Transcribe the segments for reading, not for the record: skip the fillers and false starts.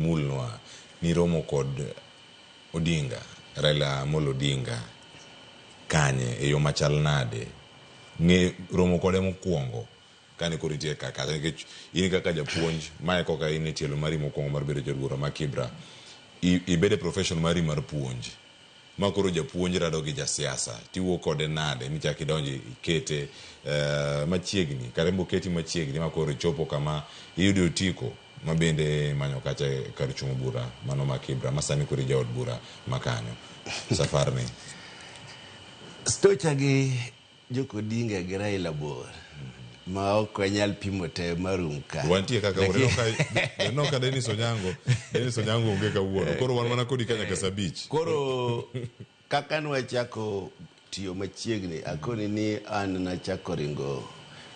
Mulnwa niromo kod Odinga, Raila Amolo Odinga kanye e yo machal nade? Ng'e romo kode mokwongo kane koro nitie ka kacha nikech in kaka japuonj mae koka in e tielo mari mokwongo mar bedo jaod bura ma Kibra ibedo e profession mari mar puonj ma koro japuonj rado gi jasiasa tiwuo kode nade michak idonj ikete machiegni kata moketi machiegni ma koro ichopo kama iyude otiko ma bende imanyo kacha e kar chung' bura mano ma Kibra ma sani koro ijaod bura ma kanyo safar ni. Stocha gi Jok Odinga gi Raila bor ma ok wanyal pimo te marum ka. Wantie kaka neno ka Dennis Onyango, Dennis Onyango onge kawuono. Koro wan mana kodi ka nyaka saa abich. Koro kaka nwachako tiyo machiegni, akoni ni an nachako ringo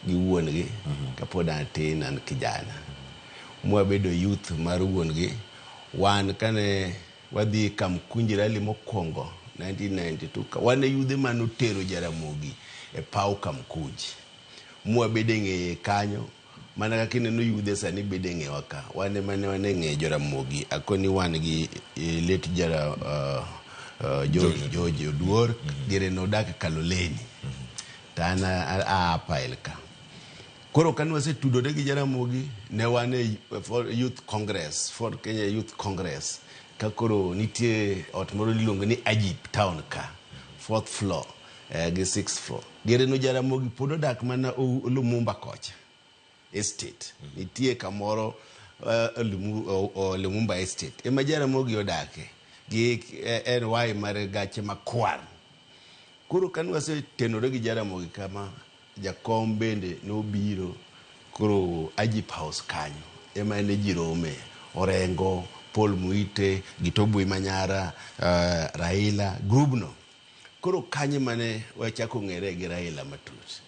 gi wuon gi kapod atin an kijana. Mwabedo youth mar wuon gi. Wan kane wadhi Kamkunji rally mokwongo 1992 ka wan e yudhe mane otero Jaramogi e paw Kamkunji. Mwabedo e ng'eye kanyo mana kaka ineno yudhe sani bedo e ng'ewa ka. Wan ema ne wan e ng'e Joramogi. Akoni wan gi late Jara George, George Oduor gire nodak Kaloleni. To an a Apael ka. Koro kane wasetudore gi Jaramogi, ne wan e Youth Congress, Ford Kenya Youth Congress, ka koro nitie ot moro miluongo ni Agip town ka, fourth floor gi sixth floor. Diere no Jaramogi pod odak mana Lumumba kocha estate. Nitie kamoro Lumumba estate ema Jaramogi odake gi NY mar gache makwar. Koro kane wasetenore gi Jaramogi kama, jakom bende nobiro koro Agip House kanyo ema ne ji rome. Orengo, Paul Muite, Gitobui Manyara, Raila, grubno. Koro kanyo mane wachako ng'ere gi Raila matut.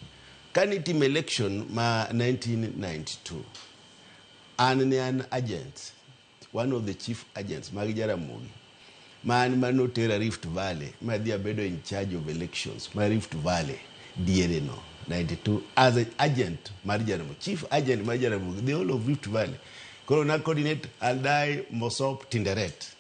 Kane itimo election ma 1992, an ne an agent, one of the chief agents mag Jaramogi, ma an mane otera Rift Valley, madhi abedo in charge of elections ma Rift Valley diere no 92 as an agent mar Jaramogi, chief agent mar Jaramogi, the whole of Rift Valley. Koro na coordinate Aldai, Mosop, Tinderet.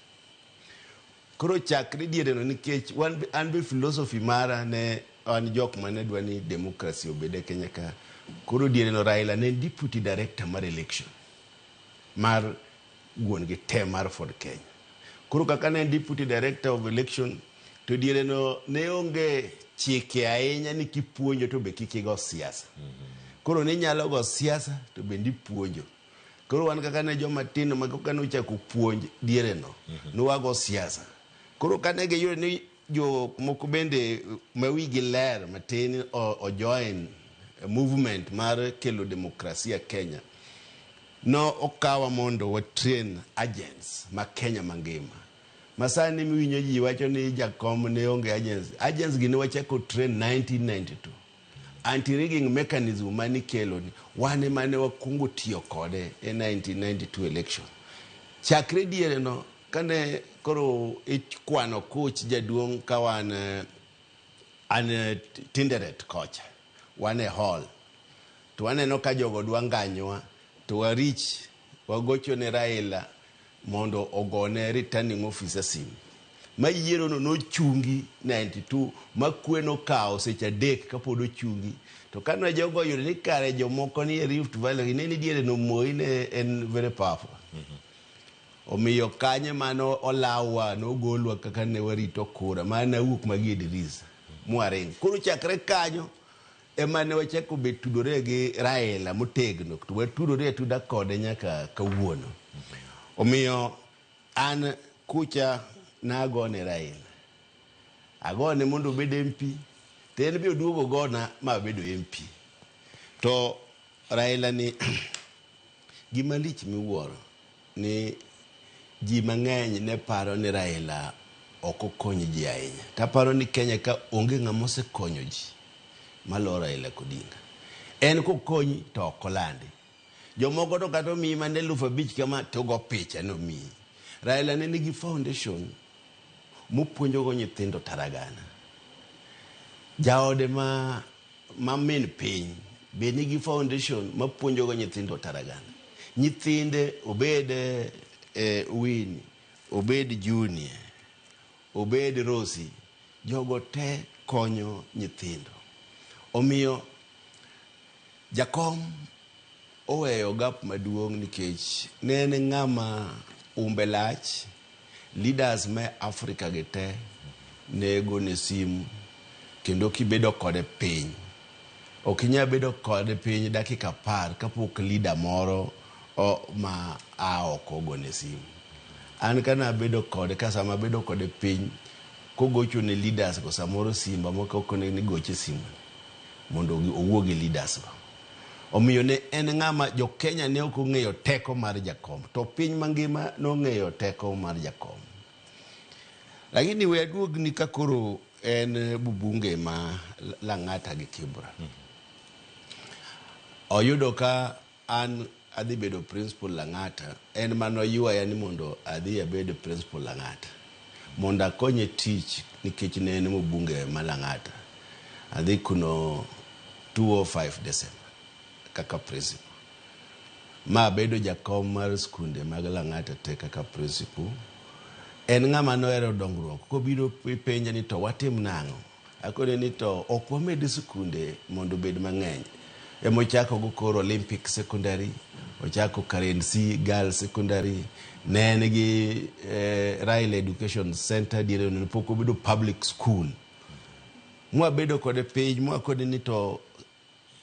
Koro chakre diere no nikech wan an be philosophy mara ne an jok mane dwa ni democracy obed e Kenya ka. Koro diere no Raila ne en deputy director mar election mar wuon gi te mar Ford Kenya. Koro kaka ne en deputy director of election to diere no ne onge chike ahinya ni kipuonjo to be kik igo siasa. Koro ne inyalo go siasa to bende ipuonjo. Koro wan kaka ne joma tindo ma koka nochako puonj diere no, nwago siasa. Koro kane giyudo ni jok moko bende ma wigi ler matin o join movement mar kelo demokrasia Kenya, no okawa mondo wa train agents ma Kenya mangima. Ma sani miwinjo ji wacho ni jakom ne onge agents. Agents gi ne wachako train 1992. Anti-rigging mechanism mane ikelo ni wan ema ne wakwongo tiyo kode e 1992 election. Chakre diere no kane koro ikwano kuch jaduong' ka wan an Tinderet kocha, wan e hall to waneno ka jogo dwa nganywa to warich wagocho ne Raila mondo ogone returning officer simu. Ma yiero no nochungi 92 ma kwe nokawo seche adek kapod ochungi. To kane jogo oyudo ni kare jomoko ni e Rift Valley, ne ni diere no Moi ne en very powerful. Omiyo kanye mano olawwa nogolwa kaka ne warito kura ma nawuok magi e dirisa mwaringo. Koro chakre kanyo ema ne wachako bet tudore gi Raila motegno to watudore atuda kode nyaka kawuono. Omiyo an kucha nagone Raila. Agone mondo obed MP to en be oduogo ogona ma abedo MP. To Raila ni gima lich miwuoro ni ji mang'eny ne paro ni Raila ok okony ji ahinya. To aparo ni Kenya ka onge ng'ama osekonyo ji maloyo Raila Odinga. En kokonyi to ok olandi. Jomoko to kata omiyi mana 5,000 kama to go picha ni omiyi. Raila ne nigi foundation mopuonjogo nyithindo taragana. Jaode ma min piny be nigi foundation mapuonjogo nyithindo taragana. Nyithinde obed Winnie, obed Junior, obed Rosi, jogo te konyo nyithindo. Omiyo jakom oweyo gap maduong' nikech ne en ng'ama umbe lach, leaders me Africa gi te ne gone simu kendo kibedo kode piny ok inyal bedo kode piny dakika 10 kapok leader moro ma a oko ogone simu. An kana abedo kode ka sama abedo kode piny kogocho ne leaders go samoro simba moko okone ni goche simu mondo owuo gi leaders go. Omiyo ne en ng'ama jo Kenya ne ok ong'eyo teko mar jakom to piny mangima nong'eyo teko mar jakom. Lakini we aduogni ka koro en bubunge ma Lang'ata gi Kibra. Oyudo ka an adhi bedo principal Lang'ata, en manoywaya ni mondo adhi abed principal Lang'ata. Mondo akonye tich nikech ne en mbunge ma Lang'ata. Adhi kuno 205 December kaka principal. Ma abedo jakom mar skunde mag Lang'ata te kaka principal. En ng'ama nohero dongruok. Kobiro penja ni to watim nang'o? Akone ni to ok wamed skunde mondo obed mang'eny. Emochako go koro Olympic Secondary, ochako Karensi Girls Secondary, ne en gi Raila Education Center diere no pok obedo public school. Mwabedo kode piny, mwakone ni to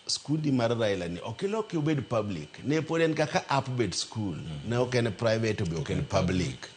skundi mar Raila ni ok iloke obed public. Ne pod en kaka upbet school. Ne ok en private be ok en public.